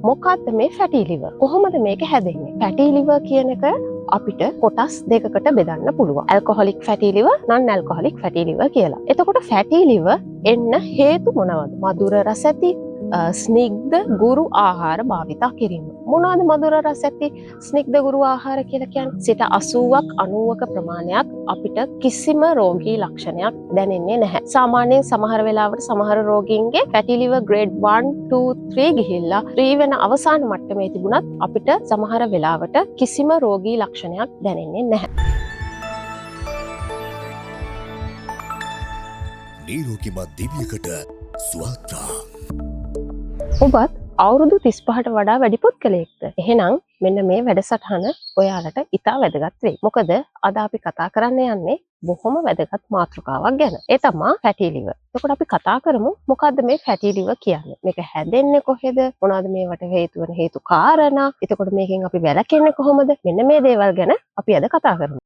මොකක්ද මේ fatty lever? කොහොමද මේක හැදෙන්නේ? ෆැටි ලිවර් කියන එක අපිට කොටස් දෙකකට බෙදන්න පුළුවන්. Alcoholic fatty liver, non alcoholic fatty liver කියලා. එතකොට ෆැටි ලිවර් එන්න හේතු මොනවද? මధుර රස ඇති ස්නිග්ධ ගුරු ආහාර භාවිතා කිරීම. මොනවද මధుර රස ඇති ස්නිග්ධ ගුරු ආහාර කියලා කියන්නේ? 80ක් 90ක ප්‍රමාණයක් අපිට කිසිම රෝගී ලක්ෂණයක් දැනෙන්නේ නැහැ. සාමාන්‍යයෙන් සමහර වෙලාවට සමහර රෝගීන්ගේ ෆැටි ලිවර් ග්‍රේඩ් 1 2 3 ගිහිල්ලා 3 වෙන අවසාන මට්ටමේ තිබුණත් අපිට සමහර වෙලාවට කිසිම රෝගී ලක්ෂණයක් දැනෙන්නේ නැහැ. නිරෝගිමත් දිවියකට ස්වාත්‍රා. ඔබත් අවුරුදු 35ට වඩා වැඩි පුද්ගලයෙක්ද? එහෙනම් මෙන්න මේ වැඩසටහන ඔයාලට ඉතා වැදගත් වෙයි. මොකද අද අපි කතා කරන්න යන්නේ බොහොම වැදගත් මාතෘකාවක් ගැන. ඒ තමා ෆැටි ලිවර්. එතකොට අපි කතා කරමු මොකද්ද මේ ෆැටි ලිවර් කියන්නේ? මේක හැදෙන්නේ කොහෙද? මොනවද මේවට හේතු වෙන හේතු කාරණා? එතකොට මේකෙන් අපි වැළකෙන්නේ කොහොමද? මෙන්න මේ දේවල් ගැන අපි අද කතා කරමු.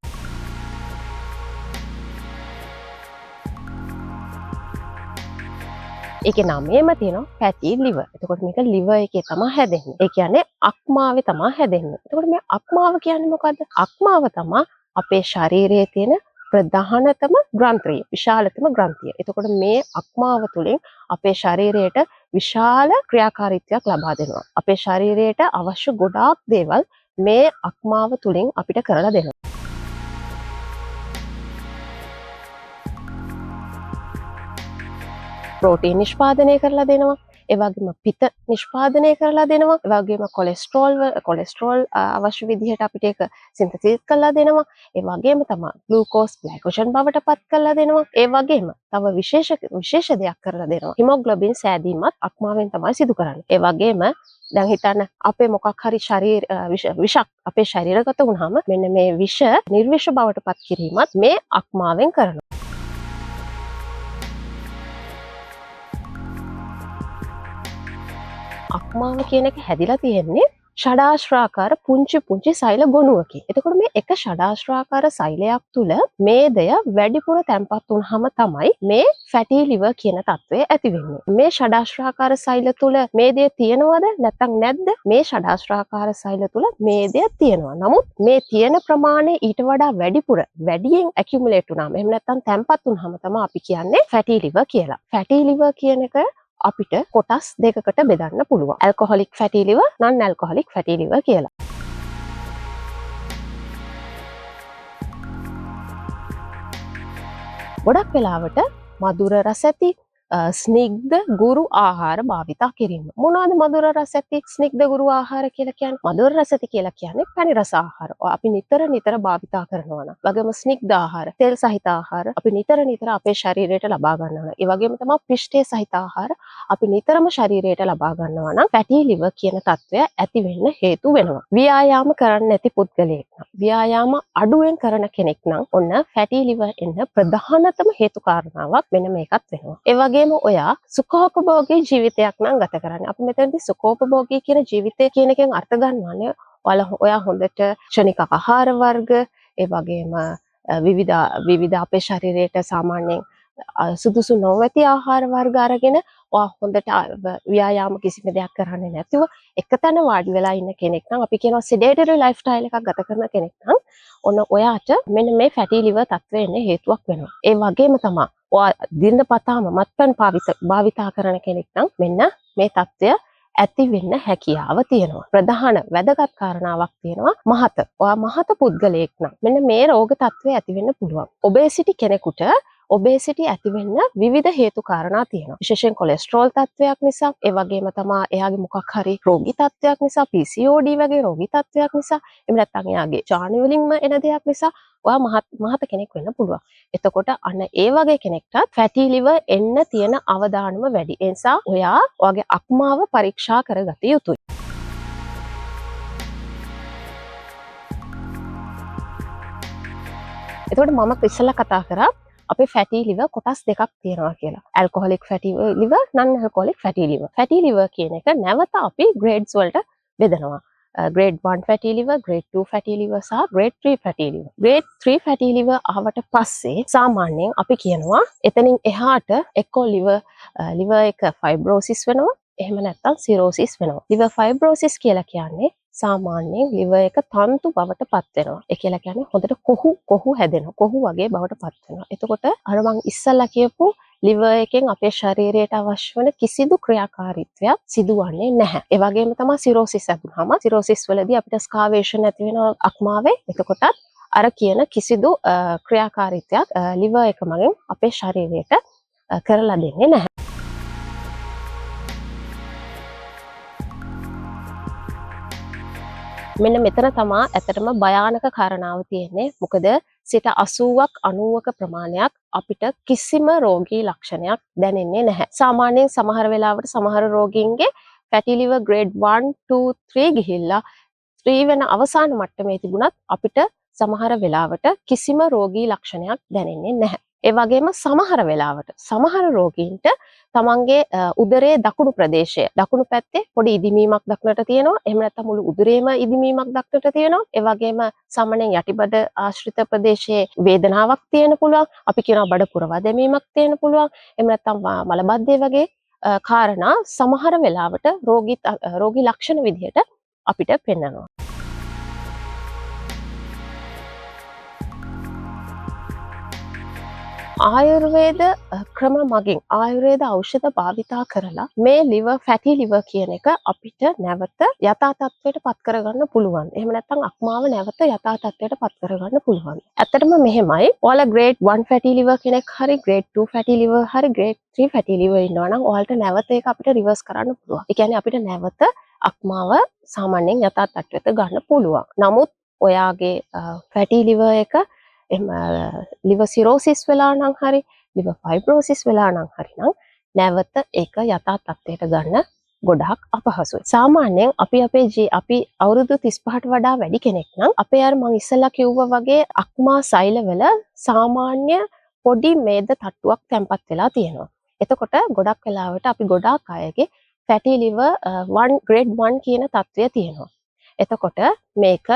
ඒකේ නමේම තියෙනවා ෆැටි ලිවර්. එතකොට මේක ලිවර් එකේ තමා හැදෙන්නේ. ඒ කියන්නේ අක්මාවේ තමා හැදෙන්නේ. එතකොට මේ අක්මාව කියන්නේ මොකද්ද? අක්මාව තමා අපේ ශරීරයේ තියෙන ප්‍රධානතම ග්‍රන්ථිය, විශාලතම ග්‍රන්ථිය. එතකොට මේ අක්මාව තුළින් අපේ ශරීරයට විශාල ක්‍රියාකාරීත්වයක් ලබා දෙනවා. අපේ ශරීරයට අවශ්‍ය ගොඩාක් දේවල් මේ අක්මාව තුළින් අපිට කරලා දෙනවා. ප්‍රෝටීන් නිෂ්පාදනය කරලා දෙනවා. ඒ වගේම පිත නිෂ්පාදනය කරලා දෙනවා. ඒ වගේම කොලෙස්ටරෝල් අවශ්‍ය විදිහට අපිට ඒක සින්තසිස් කරලා දෙනවා. ඒ වගේම තමා ග්ලූකෝස් ග්ලයිකෝජන් බවට පත් කරලා දෙනවා. ඒ වගේම තව විශේෂ දෙයක් කරලා දෙනවා. හිමොග්ලොබින් සෑදීමත් අක්මාවෙන් තමයි සිදු කරන්නේ. ඒ වගේම දැන් හිතන්න අපේ මොකක් හරි විෂක් අපේ ශරීරගත වුණාම මෙන්න මේ විෂ නිර්විෂ බවට පත් කිරීමත් මේ අක්මාවෙන් කරනවා. අක්මාව කියන එක හැදිලා තියෙන්නේ ෂඩාශ්‍රාකාර පුංචි පුංචි සෛල ගොනුවකින්. එතකොට මේ එක ෂඩාශ්‍රාකාර සෛලයක් තුල මේදය වැඩිපුර තැන්පත් වුනහම තමයි මේ ෆැටි ලිවර් කියන තත්ත්වය ඇති වෙන්නේ. මේ ෂඩාශ්‍රාකාර සෛල තුල මේදය තියෙනවද නැත්නම් නැද්ද? මේ ෂඩාශ්‍රාකාර සෛල තුල මේදය තියෙනවා. නමුත් මේ තියෙන ප්‍රමාණය ඊට වඩා වැඩියෙන් ඇකියුමුලේට් වුණාම, එහෙම නැත්නම් තැන්පත් වුනහම තමයි අපි කියන්නේ ෆැටි ලිවර් කියලා. ෆැටි ලිවර් කියන එක අපිට කොටස් දෙකකට බෙදන්න පුළුවන්. Alcoholic fatty liver, non alcoholic fatty liver කියලා. ගොඩක් වෙලාවට මధుර රස ඇති ස්නිග්ධ ගුරු ආහාර භාවිතා කිරීම. මොනවද මధుර රස ඇති ස්නිග්ධ ගුරු ආහාර කියලා කියන්නේ? මధుර රස ඇති කියලා කියන්නේ පැණි රස ආහාර. අපි නිතර නිතර භාවිතා කරනවා නම්, වගේම ස්නිග්ධ ආහාර, තෙල් සහිත ආහාර අපි නිතර නිතර අපේ ශරීරයට ලබා ගන්නවා නම්, ඒ වගේම තමයි පිෂ්ඨය සහිත ආහාර අපි නිතරම ශරීරයට ලබා ගන්නවා නම් ෆැටි ලිවර් කියන තත්ත්වය ඇති වෙන්න හේතු වෙනවා. ව්‍යායාම කරන්නේ නැති පුද්ගලයෙක් නම්, ව්‍යායාම අඩුවෙන් කරන කෙනෙක් නම් ඔන්න ෆැටි ලිවර් එන්න ප්‍රධානතම හේතු කාරණාවක් මෙන්න මේකත් වෙනවා. ඒ වගේම ඔයා සුඛෝපභෝගී ජීවිතයක් නම් ගත කරන්නේ. අපි මෙතනදී සුඛෝපභෝගී කියන ජීවිතය කියන එකෙන් අර්ථ ගන්නවානේ ඔයා හොඳට ක්ෂණික ආහාර වර්ග, ඒ වගේම විවිධ අපේ ශරීරයට සාමාන්‍යයෙන් සුදුසු නොවැති ආහාර වර්ග අරගෙන ඔයා හොඳට ව්‍යායාම කිසිම දෙයක් කරන්නේ නැතුව එක තැන වාඩි වෙලා ඉන්න කෙනෙක් නම්, අපි කියනවා සෙඩේටරි ලයිෆ්ස්ටයිල් එකක් ගත කරන කෙනෙක් නම් ඔන්න ඔයාට මෙන්න මේ ෆැටි ලිවර් තත්ත්වය එන්න හේතුවක් වෙනවා. ඒ වගේම තමා ඔයා දිනපතාම මත්පැන් භාවිතා කරන කෙනෙක් නම් මෙන්න මේ තත්ත්වය ඇති වෙන්න හැකියාව තියෙනවා. ප්‍රධාන වැදගත් කාරණාවක් තියෙනවා මහත. ඔයා මහත පුද්ගලයෙක් නම් මෙන්න මේ රෝග තත්ත්වය ඇති වෙන්න පුළුවන්. ඔබේසිටි කෙනෙකුට ඔබේසිටි ඇති වෙන්න විවිධ හේතු කාරණා තියෙනවා. විශේෂයෙන් කොලෙස්ටරෝල් තත්ත්වයක් නිසා, ඒ වගේම තමා එයාගේ මොකක් හරි රෝගී තත්ත්වයක් නිසා, PCOD වගේ රෝගී තත්ත්වයක් නිසා, එහෙම නැත්නම් එයාගේ ජාන වලින්ම එන දෙයක් නිසා ඔයා මහත කෙනෙක් වෙන්න පුළුවන්. එතකොට අන්න ඒ වගේ කෙනෙක්ටත් ෆැටි ලිවර් එන්න තියෙන අවදානම වැඩි. ඒ නිසා ඔයා ඔයාගේ අක්මාව පරීක්ෂා කරගත යුතුයි. එතකොට මම ඉස්සෙල්ලා කතා කරා අපේ ෆැටි ලිවර් කොටස් දෙකක් තියෙනවා කියලා. Alcoholic fatty liver, non alcoholic fatty liver. Fatty liver කියන එක නැවත අපි ග්‍රේඩ්ස් වලට බෙදනවා. Grade 1 fatty lever, grade 2 fatty lever සහ grade 3 fatty lever. Grade 3 fatty lever ආවට පස්සේ සාමාන්‍යයෙන් අපි කියනවා එතනින් එහාට එක්කෝ ලිවර් එක ෆයිබ්‍රෝසිස් වෙනවා. එහෙම නැත්නම් සිරෝසිස් වෙනවා. ලිවර් ෆයිබ්‍රෝසිස් කියලා කියන්නේ සාමාන්‍යයෙන් ලිවර් එක තන්තු බවට පත් වෙනවා. ඒ කියලා කියන්නේ හොඳට කොහු කොහු හැදෙනවා. කොහු වගේ බවට පත් වෙනවා. එතකොට අර මං ඉස්සල්ලා කියපු ලිවර් එකෙන් අපේ ශරීරයට අවශ්‍ය වෙන කිසිදු ක්‍රියාකාරීත්වයක් සිදුවන්නේ නැහැ. ඒ වගේම තමයි සිරෝසිස් ඇතිවුනහම සිරෝසිස් වලදී අපිට ස්කාවේෂන් ඇති වෙනවා අක්මාවේ. එතකොටත් අර කියන කිසිදු ක්‍රියාකාරීත්වයක් ලිවර් එක මගින් අපේ ශරීරයට කරලා දෙන්නේ නැහැ. මෙන්න මෙතන තමා ඇත්තටම භයානක කාරණාව තියෙන්නේ. මොකද 80ක් 90ක ප්‍රමාණයක් අපිට කිසිම රෝගී ලක්ෂණයක් දැනෙන්නේ නැහැ. සාමාන්‍යයෙන් සමහර වෙලාවට සමහර රෝගීන්ගේ ෆැටි ලිවර් ග්‍රේඩ් 1 2 3 ගිහිල්ලා 3 වෙන අවසාන මට්ටමේ තිබුණත් අපිට සමහර වෙලාවට කිසිම රෝගී ලක්ෂණයක් දැනෙන්නේ නැහැ. ඒ වගේම සමහර වෙලාවට සමහර රෝගීන්ට තමන්ගේ උදරයේ දකුණු ප්‍රදේශය දකුණු පැත්තේ පොඩි ඉදිමීමක් දක්නට තියෙනවා. එහෙම නැත්නම් මුළු උදරේම ඉදිමීමක් දක්නට තියෙනවා. ඒ වගේම සාමාන්‍යයෙන් යටිබඩ ආශ්‍රිත ප්‍රදේශයේ වේදනාවක් තියෙන පුළුවන්. අපි කියනවා බඩ පුරවා දැමීමක් තියෙන පුළුවන්. එහෙම නැත්නම් මලබද්ධය වගේ කාරණා සමහර වෙලාවට රෝගී ලක්ෂණ විදිහට අපිට පෙන්වනවා. ආයුර්වේද ක්‍රම මගින් ආයුර්වේද ඖෂධ භාවිතා කරලා මේ ලිවර් ෆැටි ලිවර් කියන එක අපිට නැවත යථා තත්ත්වයට පත් කරගන්න පුළුවන්. එහෙම නැත්නම් අක්මාව නැවත යථා තත්ත්වයට පත් කරගන්න පුළුවන්. ඇත්තටම මෙහෙමයි. ඔයාලා ග්‍රේඩ් 1 ෆැටි ලිවර් කෙනෙක් හරි ග්‍රේඩ් 2 ෆැටි ලිවර් හරි ග්‍රේඩ් 3 ෆැටි ලිවර් ඉන්නවා නම් ඔයාලට නැවත ඒක අපිට රිවර්ස් කරන්න පුළුවන්. ඒ කියන්නේ අපිට නැවත අක්මාව සාමාන්‍යයෙන් යථා තත්ත්වයට ගන්න පුළුවන්. නමුත් ඔයාගේ ෆැටි ලිවර් එක එහෙම ලිවර් සිරෝසිස් වෙලා නම් හරි ලිවර් ෆයිබ්‍රෝසිස් වෙලා නම් හරි නම් නැවත ඒක යථා තත්ත්වයට ගන්න ගොඩාක් අපහසුයි. සාමාන්‍යයෙන් අපි අපේ අපි අවුරුදු 35ට වඩා වැඩි කෙනෙක් නම් අපේ අර මං ඉස්සෙල්ලා කිව්වා වගේ අක්මා සෛලවල සාමාන්‍ය පොඩි මේද තට්ටුවක් තැම්පත් වෙලා තියෙනවා. එතකොට ගොඩක් වෙලාවට අපි ගොඩාක් අයගේ ෆැටි ලිවර් 1 ග්‍රේඩ් 1 කියන තත්ත්වය තියෙනවා. එතකොට මේක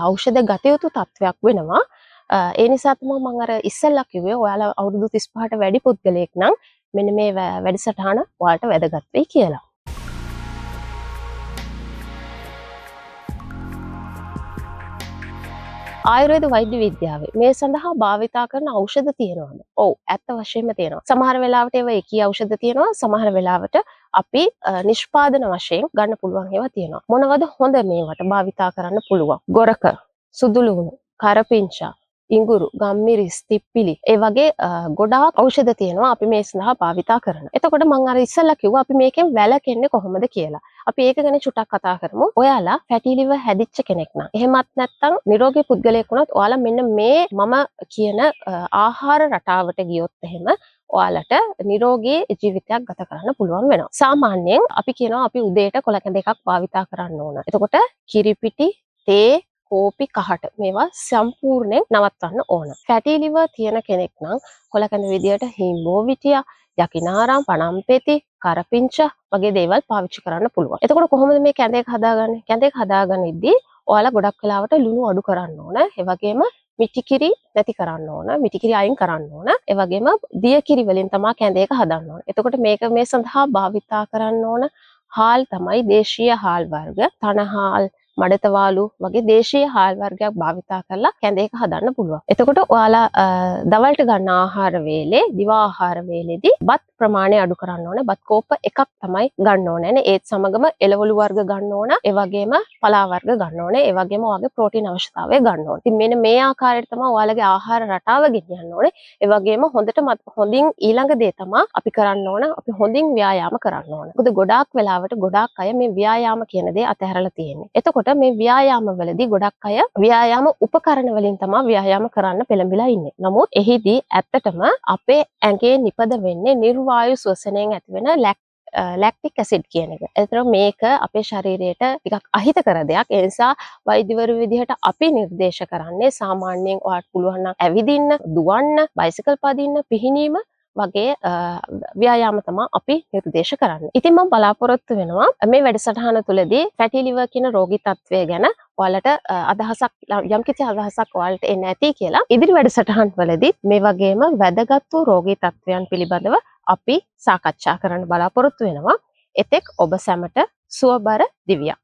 ඖෂධ ගත යුතු තත්ත්වයක් වෙනවා. ඒ නිසා තමයි මම අර ඉස්සෙල්ලා කිව්වේ ඔයාලා අවුරුදු 35ට වැඩි පුද්ගලයෙක් නම් මෙන්න මේ වැඩසටහන ඔයාලට වැදගත් වෙයි කියලා. ආයුර්වේද වෛද්‍ය විද්‍යාවේ මේ සඳහා භාවිතා කරන ඖෂධ තියෙනවද? ඔව්, ඇත්ත වශයෙන්ම තියෙනවා. සමහර වෙලාවට ඒවා එකී ඖෂධ තියෙනවා, සමහර වෙලාවට අපි නිෂ්පාදන වශයෙන් ගන්න පුළුවන් ඒවා තියෙනවා. මොනවද හොඳ මේවට භාවිතා කරන්න පුළුවන්? ගොරක, සුදුලුණු, කරපිංචා, ඉඟුරු, ගම්මිරිස්, තිප්පිලි ඒ වගේ ගොඩාක් ඖෂධ තියෙනවා අපි මේ සඳහා භාවිතා කරන. එතකොට මං අර ඉස්සෙල්ලා කිව්වා අපි මේකෙන් වැළකෙන්නේ කොහොමද කියලා. අපි ඒක ගැන චුට්ටක් කතා කරමු. ඔයාලා ෆැටි ලිවර් හැදිච්ච කෙනෙක් නම්, එහෙමත් නැත්නම් නිරෝගී පුද්ගලයෙක් වුණත් ඔයාලා මෙන්න මේ මම කියන ආහාර රටාවට ගියොත් එහෙම ඔයාලට නිරෝගී ජීවිතයක් ගත කරන්න පුළුවන් වෙනවා. සාමාන්‍යයෙන් අපි කියනවා අපි උදේට කොළ කැඳ එකක් භාවිතා කරන්න ඕන. එතකොට කිරිපිටි, තේ, කෝපි, කහට මේවා සම්පූර්ණයෙන් නවත්තන්න ඕන. ෆැටි ලිවර් තියෙන කෙනෙක් නම් කොළ කැඳ විදියට හිම්බෝවිටියා, යකිනාරම්, පනම්පෙති, කරපිංචා වගේ දේවල් පාවිච්චි කරන්න පුළුවන්. එතකොට කොහොමද මේ කැඳ එක හදාගන්නේ? කැඳ එක හදාගනිද්දී ඔයාලා ගොඩක් වෙලාවට ලුණු අඩු කරන්න ඕන. ඒ වගේම මිටිකිරි නැති කරන්න ඕන. මිටිකිරි අයින් කරන්න ඕන. ඒ වගේම දියකිරි වලින් තමා කැඳ එක හදන්න ඕන. එතකොට මේක මේ සඳහා භාවිතා කරන්න ඕන හාල් තමයි දේශීය හාල් වර්ග, තනහාල්, මඩතවාලු වගේ දේශීය හාල් වර්ගයක් භාවිතා කරලා කැඳ එක හදන්න පුළුවන්. එතකොට ඔයාලා දවල්ට ගන්න ආහාර වේලේ, දිවා ආහාර වේලේදී බත් ප්‍රමාණය අඩු කරන්න ඕන. බත් කෝප්ප එකක් තමයි ගන්න ඕනේ නේ. ඒත් සමගම එළවලු වර්ග ගන්න ඕන. ඒ වගේම පලා වර්ග ගන්න ඕනේ. ඒ වගේම ඔයාගේ ප්‍රෝටීන් අවශ්‍යතාවය ගන්න ඕනේ. ඉතින් මෙන්න මේ ආකාරයට තමයි ඔයාලගේ ආහාර රටාව ගෙනියන්න ඕනේ. ඒ වගේම හොඳින් ඊළඟ දේ තමයි අපි කරන්න ඕන, අපි හොඳින් ව්‍යායාම කරන්න ඕන. මොකද ගොඩාක් වෙලාවට ගොඩාක් අය මේ ව්‍යායාම කියන දේ අතහැරලා තියෙන්නේ. එතකොට මේ ව්‍යායාම වලදී ගොඩක් අය ව්‍යායාම උපකරණ වලින් තමයි ව්‍යායාම කරන්න පෙළඹිලා ඉන්නේ. නමුත් එහිදී ඇත්තටම අපේ ඇඟේ නිපද වෙන්නේ නිර්වායු ශ්වසනයෙන් ඇතිවෙන ලැක්ටික් ඇසිඩ් කියන එක. එතකොට මේක අපේ ශරීරයට ටිකක් අහිතකර දෙයක්. ඒ නිසා වෛද්‍යවරු විදිහට අපි නිර්දේශ කරන්නේ සාමාන්‍යයෙන් ඔයාලට පුළුවන් නම් ඇවිදින්න, දුවන්න, බයිසිකල් පදින්න, පිහිනීම වගේ ව්‍යායාම තමා අපි නිර්දේශ කරන්නේ. ඉතින් මම බලාපොරොත්තු වෙනවා මේ වැඩසටහන තුළදී ෆැටි ලිවර් කියන රෝගී තත්ත්වය ගැන ඔයාලට යම්කිසි අදහසක් ඔයාලට එන්න ඇති කියලා. ඉදිරි වැඩසටහන් වලදී මේ වගේම වැදගත් වූ රෝගී තත්ත්වයන් පිළිබඳව අපි සාකච්ඡා කරන්න බලාපොරොත්තු වෙනවා. එතෙක් ඔබ සැමට සුවබර දිවියක්.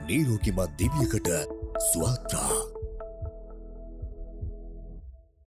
නිරෝගිමත් දිවියකට සුවාත්‍රා.